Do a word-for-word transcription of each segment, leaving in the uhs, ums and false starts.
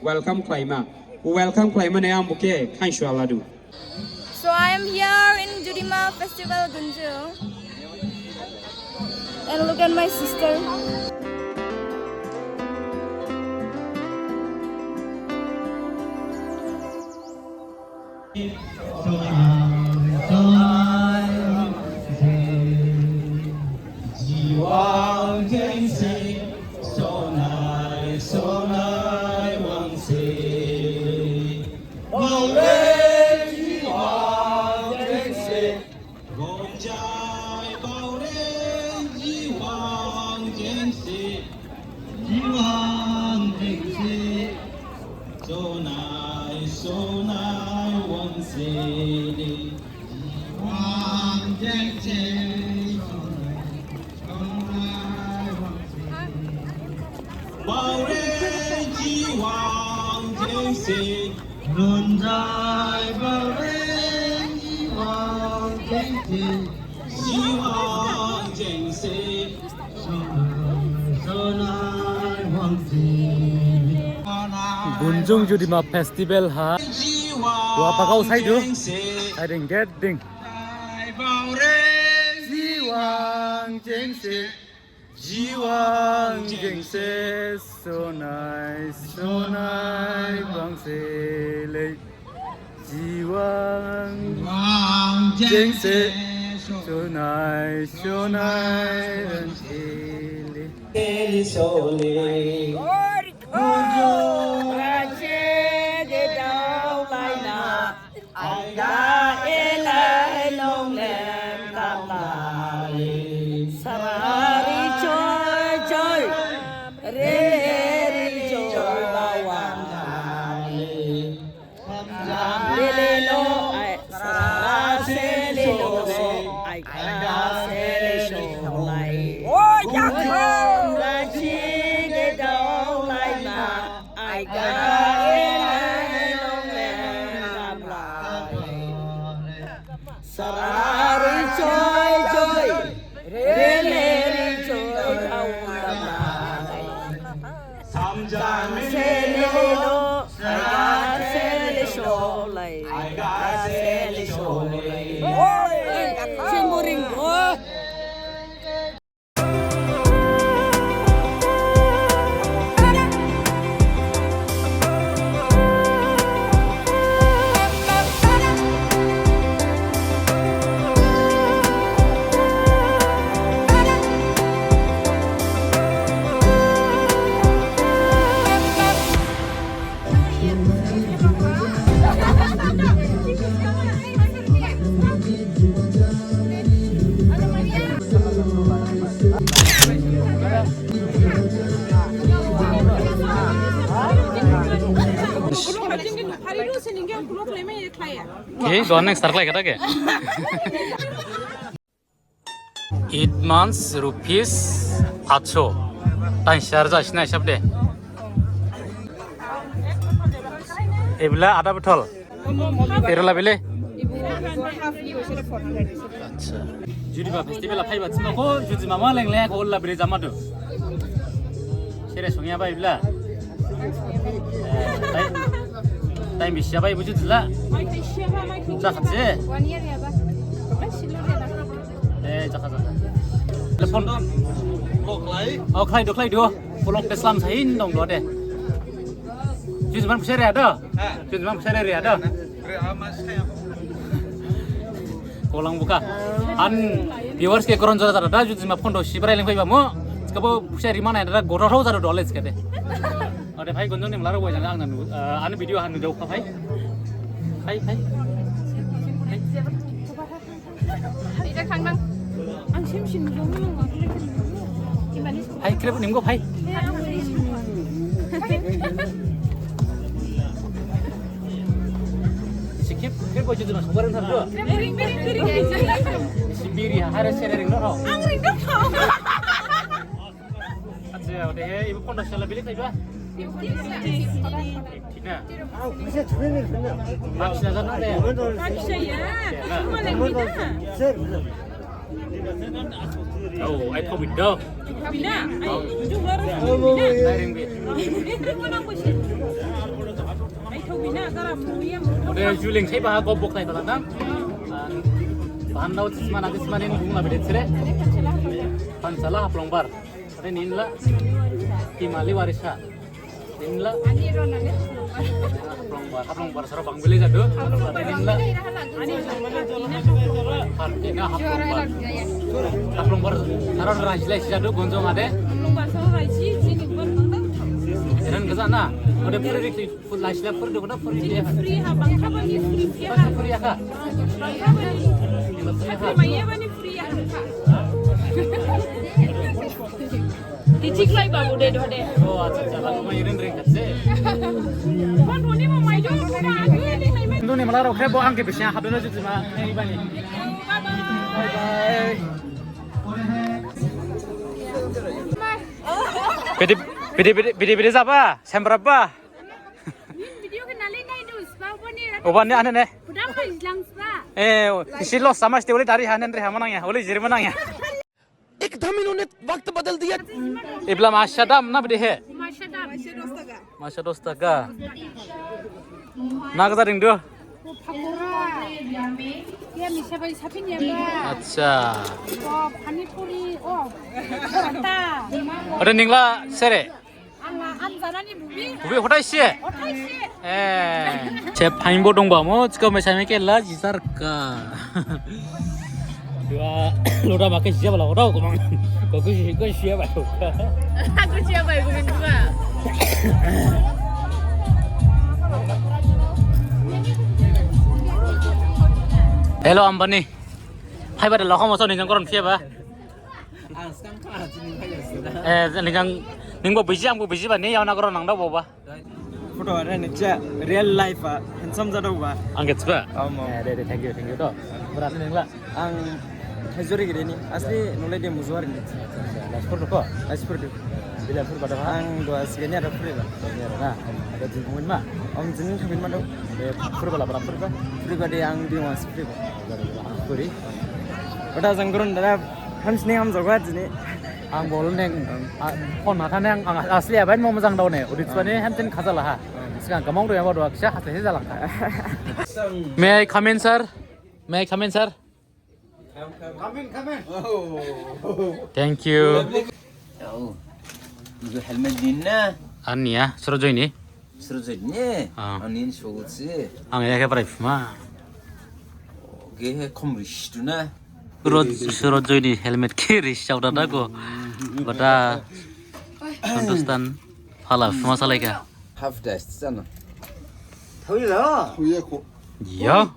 Welcome khlaima. Welcome khlaimane ang bo khe khainsu aladu. So I am here in Judima Festival, Gunjung. And look at my sister. Gunjung Judima Festival ha. Wa pagau saidu. Saiding get ding. Jiwang jengse. Jiwang jengse sonai sonai bangse lei. Jiwang jengse sonai sonai bangse lei. Aiga elai longlem kamlai. Sarari choi choi. Rele ri choi bawang lai. Lele lo ai. Sarase le lo. Aiga sele sholai. O yakho. Rachi ge daulai na. Aiga elai longlem kamlai. Sarari choi choi, rele ri choi, au lamai. Samjang sele lo, aiga sele sholai, aiga sele sholai. Oi, chimburing, oh. Ki, gua next start lagi kata ke? Eight months, rupees atso. Tan share ja sina hisab de. Ebla ada botol. Ero la bile. Acha. Judima festival a phaiba thima kho, Judima ma lengle kho, ola bile jamadu. Sere songya ba ebla. Eh, tai, tai bisi jaba ibu Judila. Jakhatse. One year yaba. Eh, jakha, jakha. Telepon. Vlog khlai. O, khlaidu, khlaidu. Vlog de slam sain dong do de. Judima phaisa ri ado. Ha? Judima phaisa ri ado. Ri ama saya. Kolang bukha. An viewers khe koron jora jara da, Judima phone do sibrai leng phaiba mo. Skabo phaisa ri mana da gotho thao jara do le skade. Ode phai gonjong nim laro wajang ang nanu, eh, ani video han nujau kha phai. Phai, phai. Ida khangnang. Ang sim sim jong nang. Hai, krep nim go phai. Sikip, krep go judu na sobaran thar do. Ring, ring, ring, ring. Si biri ha, hare sere ring do. Ang ring do. Acha, odehe, ibu pondro sala bili thaiba? Fifty na? Baksa jana de? Baksa ya. Cuma lagi dah. Oh, ai thau bida. Bida? Ai, ujung baru bida. Ai, ring bi. Itu mana bos? Ode juling sai baha gobok sai bala dam. Bahan dao sisma nadi sisma nin bung labi de sire. Pansala Haflongbar. Ode ninla Kimali Warisa. Ninla Haflongbar, Haflongbar sara bang beli jadu. Ninla Haflongbar. Haflongbar sara rajilai jadu gonjong ade. Eran gaja na. Ode puri rikli. Fur laisila fur dukuna fur free ha, bangkha bani free ha. Fur ya kha? Bangkha bani. Fur maiya bani free ha. Tichik lai babu de do de. Oh, acha, acha, lagu mai rin rin katse. Kon doni mo mai do, na agi ni mai mai. Doni mala rokhe bo angke bisnya habdona juti ma, hei bani. Bye bye. Bye bye. Bidi, bidi, bidi, bidi, bidi jaba, sembraba. Nin video khe nalai nai dus, ba obani rat Obani ane ne. Khudam ma jlang sba. Eh, isi los sama sti oli dari hanen re hamanang ya, oli jiri manang ya. एकदम इन्होंने वक्त बदल दिया। Ibla masa dam na bidi he. Masa dam. Masa dos taka. Na gaja ding du. Pakora. Ya misa bai sapin ya ba. Acha. Oh, pani puri, oh. Ata. Ode ningla sere. Ang, ang janani bubi. Bubi hotai se? Hotai se. Eh. Chef hain bo dongba mo, chika mai sami ke la jisar ka. Dua, loda makai sia bala hotai ko mang. Ko ku si, ko sia bala. Aku sia bala, bukan juga. Hello, Ambani. Hai, pada lokho moso ni jangkoron sia ba. Ang skang kha jini kha ya sida. Eh, ning ang, ning bo biji, ang bo biji ba, ni yauna goro nang da bo ba. Photo ada ni cha real life ah, handsome jadao ba. Ang gets ba? Om, om. Eh, de, de, thank you, thank you to. Berasal ningla. Ang Hajori gede ni, asli nolai de Mujuari ni. Lajpur ko? Lajpur du. Bila pur pada ha? Ang dua sigani ada pur ba. Ini ada na. Ada jingkumin ma. Om jini kumin ma do. De pur bala bara pur ba. Pur ba de ang di mas pur ba. Puri. Pada jangkoron dada. Hamsini hamjaoga jini. Ang bol neng, ah, phone matha neng, ang asli abain mo mojang dao ne. Udit sibani hamsin khajala ha. Sigang gamang do yaba do kisa hase he jalang kha. May I come in, sir? May I come in, sir? Come in, come in. Thank you. Oh. Ibu helmet din na? Ania, soro joini. Srojoy ne? Ah. Anin sogotse. Ang ya ke prai phuma. Ge he khom ristu na. Srojoy ni helmet ke ris chau dada ko. Bata. Santos tan phala phuma salaika. Half dust sana. Thui lo. Thui ko. Yo.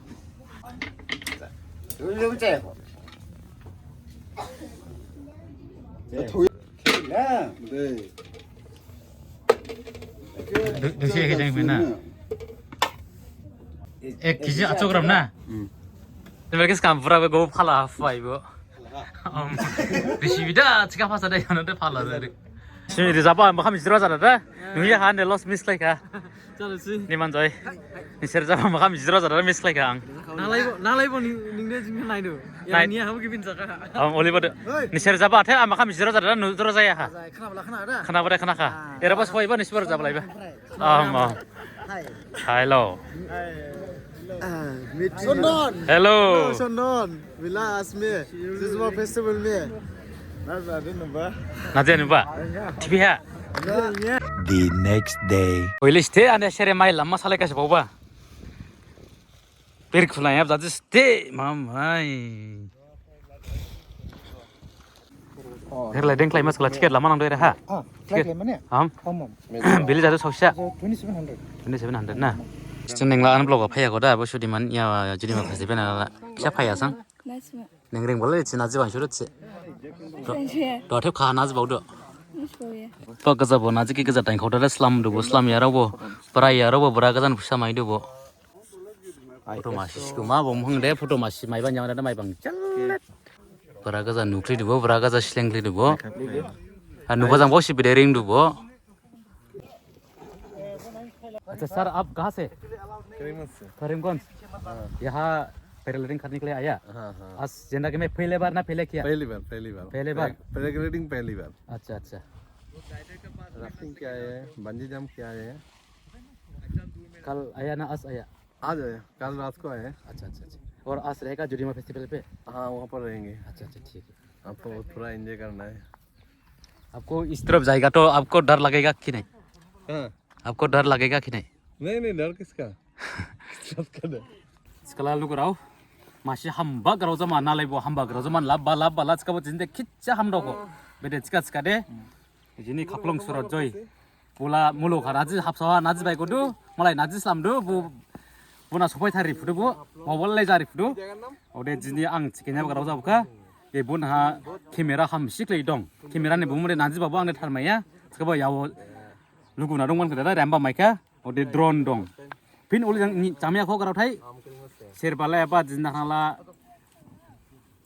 Thui lo che ko. Thui. Dei. Dusi ek jang mena. Ek kg acho gram na. Hmm. Te berkes kam pura be go phala phai bo. Om. Bisi bida chika phasa de yana de phala de. Simi de jaba makham jiro jada de. Nuya han de los miss lai kha. Chalo si. Niman joi. Nisir jaba makham jiro jada miss lai kha ang. Nalaibo, nalaibo ning, ning de jing nai do. Nai. Yang ni habu gibin jaka. Om, oli bade. Hoi. Nisir jaba the ama kham jiro jada nu jiro jaya ha. Khana bala khana da. Khana bade khana kha. Ah. Era bas hoi ba nisir jaba lai ba. Om, om. Hai. Hello. Hai. Ah, meet you. Sondon. Hello. Hello, Sondon. Bila asme. Siswa festival me. Naja nuba. Naja nuba. T V ha. The next day. Oile sthe ane sere mai lama salai kasi bawa. Pir khulai ab jadi sthe mamai. Herlai dengklai mas kala ticket lama nang doi ha. Ah, flight ticket lama ne? Am. Am, am. Bili jadu soksa. Twenty seven hundred. Twenty seven hundred na. Sting nengla an blog phaya koda bo sudi man ya judi ma festival na la. Kisa phaya sang. Nice ma. Neng ring bole chi naji ban shuru chi. Nice. Do thep kha naji bau do. Nice bau ya. To gaja bo naji ki gaja tang khau da slam du bo slam ya rabo. Bra ya rabo bra gajan phusa mai du bo. Photo masi sikuma bo muhung de photo masi mai ban jang da mai bang. Bra gaja nukhri du bo bra gaja slengkhri du bo. Ha nuba jang bo si bide ring du bo. अच्छा सर, आप कहाँ से? करीमगंज से। करीमगंज। हाँ। यहाँ पैराग्लाइडिंग करने के लिए आया? हाँ, हाँ। आज जिंदगी में पहले बार ना पहले किया? पहली बार, पहली बार। पहले बार? पैरा-, पैराग्लाइडिंग पहली बार। अच्छा, अच्छा। राफ्टिंग किया है, बंजी जंप किया है। कल आया ना, आज आया? आज आया, कल रात को आया। अच्छा, अच्छा, अच्छा। और आज रहेगा जुडिमा फेस्टिवल पे? हाँ, वहाँ पर रहेंगे। अच्छा, अच्छा, ठीक है। आपको थोड़ा एंजॉय करना है। आपको इस तरफ जाएगा तो आपको डर लगेगा कि नहीं? हाँ। आपको डर लगेगा कि नहीं? नहीं, नहीं, डर किसका? Sikhala lugurao, masi hamba grao jama nalaibo, hamba grao jama labba labba la thikhabo jinde khitsa hamdaokho. Bede thikha thikhade. Jini Khaphlung Surat Joy. Bula muluk ha naji hapsao ha naji baikhodu, malai naji slamdu, bu, buna sophai thariphudu bu, mobile lai jariphudu. Ode jini ang thikhanyaba grao jabkha. Ebo buna camera hamsi khlai dong. Camera ni bumu de naji babo ang de tharmaiya. Thikhabo yao lugu na dongmane khe dada remba maikha. Ode drone dong. Phin uli jang ni chamya kho grao thai. Serba lai eba jini dakhna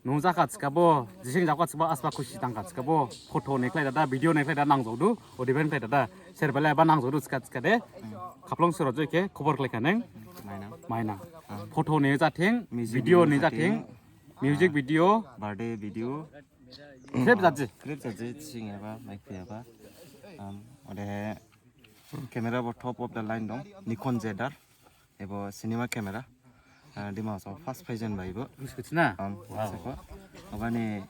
nung jakha thikhabo, jising jakha thikhabo, asba khusi dangkha thikhabo, photo ne khlai dada, video ne khlai dada nangjaodu, odebani khlai dada, serba lai eba nangjaodu thikha thikhade, Khaphlung Surat Joy khe khobor khlaikha neng. Mainang. Mainang. Photo ne jathing, video ne jathing, music video, birthday video. Khrip jaji. Khrip jaji, jising eba, mic phiyaba. Odehe camera bo top of the line dong, Nikon Z R. Ebo cinema camera. Ah, Dima Hasao first phaijenba ebo. Buskit na? Am, wow. Seko. Obani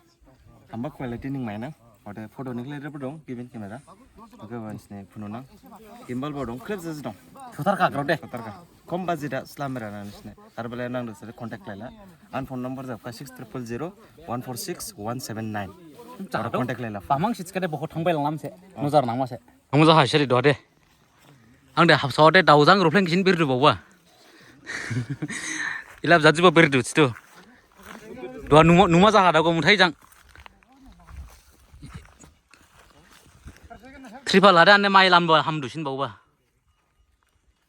hamba quality ning mainang. Ode photo ni khlai rebo dong, gibin camera. Oke, bani sini phununang. Gimbal bo dong, khrip jaji dong. Sotarkha, grao de. Sotarkha. Kom baji da slamera na nisine. Ar bele nangdu sele contact laila. An phone number jabkha six triple zero one four six one seven nine. Ar contact laila. Pamang sitskade boho thangbai langlam se. Nojar nangma se. Ang moja ha seri duha de. Ang de hapsao de daojang rupleng kisin birdu baoba. Ilap jajibo birdu situ. Duha numa, numa jaha dago muthai jang. Tripal hade ane mai lamba hamdu sin baoba.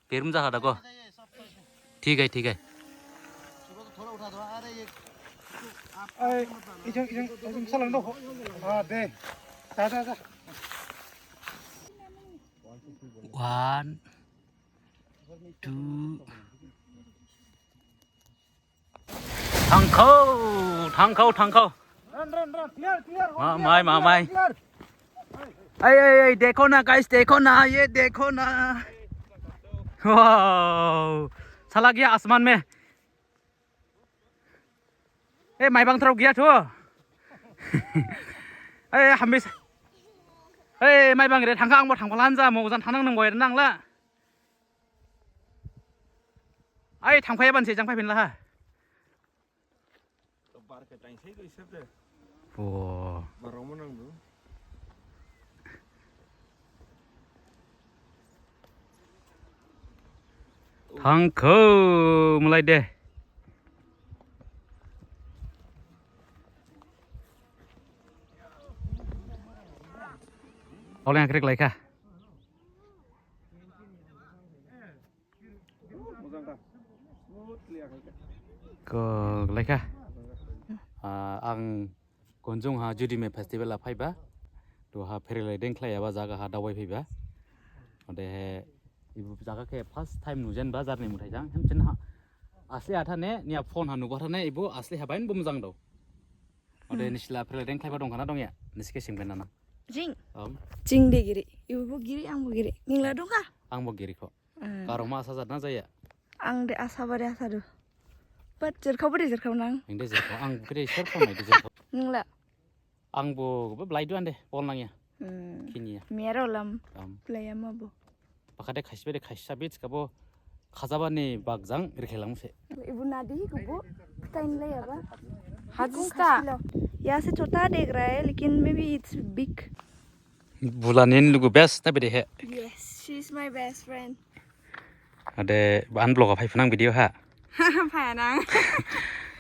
Birum jaha dago. Thik hai, thik hai. Ai, ijang, ijang, ijang salang dong. Ah, de. Da, da, da. One, two. Thangkho, thangkho, thangkho. Run, run, run. Clear, clear. Mamai, mamai. Clear. Ei, ei, ei, dekho na, guys, dekho na, ye dekho na. Wow. Chala gaya asman mein. Eh, Maibang tharao gaya tho. Eh, hamis. Eh, Maibang re thangkha, angbo thangpha la hanja, mo jan thangnang nangbo ere nangla. Ai, thangphaya bani se jang phaiphin la ha. Bar khe thangsai do isep de. O. Bar omo nangdu. Thangkho, malai de. Oleng akrik laikha. Ko laikha. Ah, ang Gonjong ha Judime festival ha phaiba. Duha pherelai dengkhlaiyaba jaga ha dabai phaiba. Odehe ibu jaga khe first time nujenba jarni muthai jang. Hemchen ha asli ha thane, niya phone ha nuba thane, ibu asli ha bain bo mojang dao. Ode nisi la pherelai dengkhlaiba dongkha na dongya? Nisi khe singben nana. Jing. Om. Jing de giri. Ibu bo giri, ang bo giri. Ning la dongkha? Ang bo giri kho. Hmm. Karoma asa jat na jaya? Ang de asa bade asa du. But jerkhao bade jerkhao nang. Ang de jerkhao, ang bade jerkhao nai de jerkhao. Ningla? Ang bo, bo blai du ande, bol nangya. Hmm. Khiniya. Miyarao lam. Am. Blai ama bo. Bakade khaisi bade khaisi sabi, thikhabo khajabani bagjang rikhelangse. Ibu nadi khubo, tain lai aba. Hajista. Yahan se chota dekh raha hai, lekin maybe it's big. Bula nin lugu best na bede he. Yes, she's my best friend. Ade, an vlog a phai phanang video ha. Phai nang.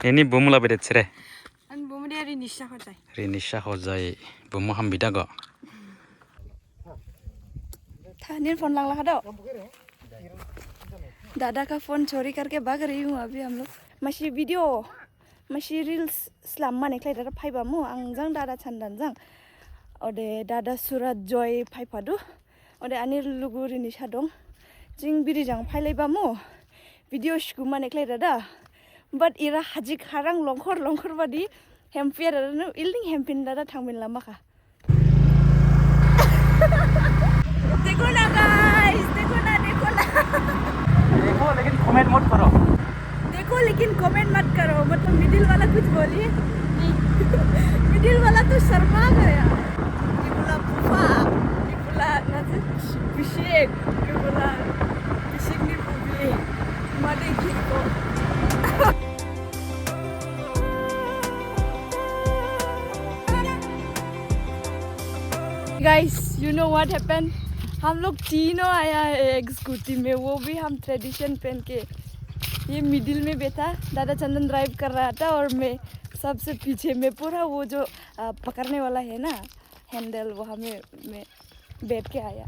Ini bumu la bede sere. An bumu de Rinisha Hojai. Rinisha Hojai, bumu hambi da go. Tha, nin phone lang la khado. दादा का फोन चोरी करके भाग रही हूँ अभी हम लोग। Masi video, masi reels slam mane khlai dada phaiba mu, ang jang dada Chandan jang. Ode dada Surat Joy phaiphadu. Ode ani lugu Rinisha dong. Jing biri jang phailaiba mu. Video siku mane khlai dada. But ira hajik harang longkhor longkhor badi. Hemphiya dada nu, ilding hemphin dada thangphin lama kha. देखो ना guys, देखो ना, देखो ना। देखो लेकिन कमेंट मत करो। देखो लेकिन कमेंट मत करो। मतलब मिडिल वाला कुछ बोलिए। मिडिल वाला तो शर्मा गया। Ibula bufa, ibula nasi bisik, ibula bisik ni bubi. Made giko. Guys, you know what happened? हम लोग तीनों आया है एक स्कूटी में, वो भी हम ट्रेडिशन पहन के। ये मिडिल में बैठा, दादा चंदन ड्राइव कर रहा था और मैं सबसे पीछे में, पूरा वो जो आ, पकड़ने वाला है ना हैंडल, वहाँ में मैं बैठ के आया।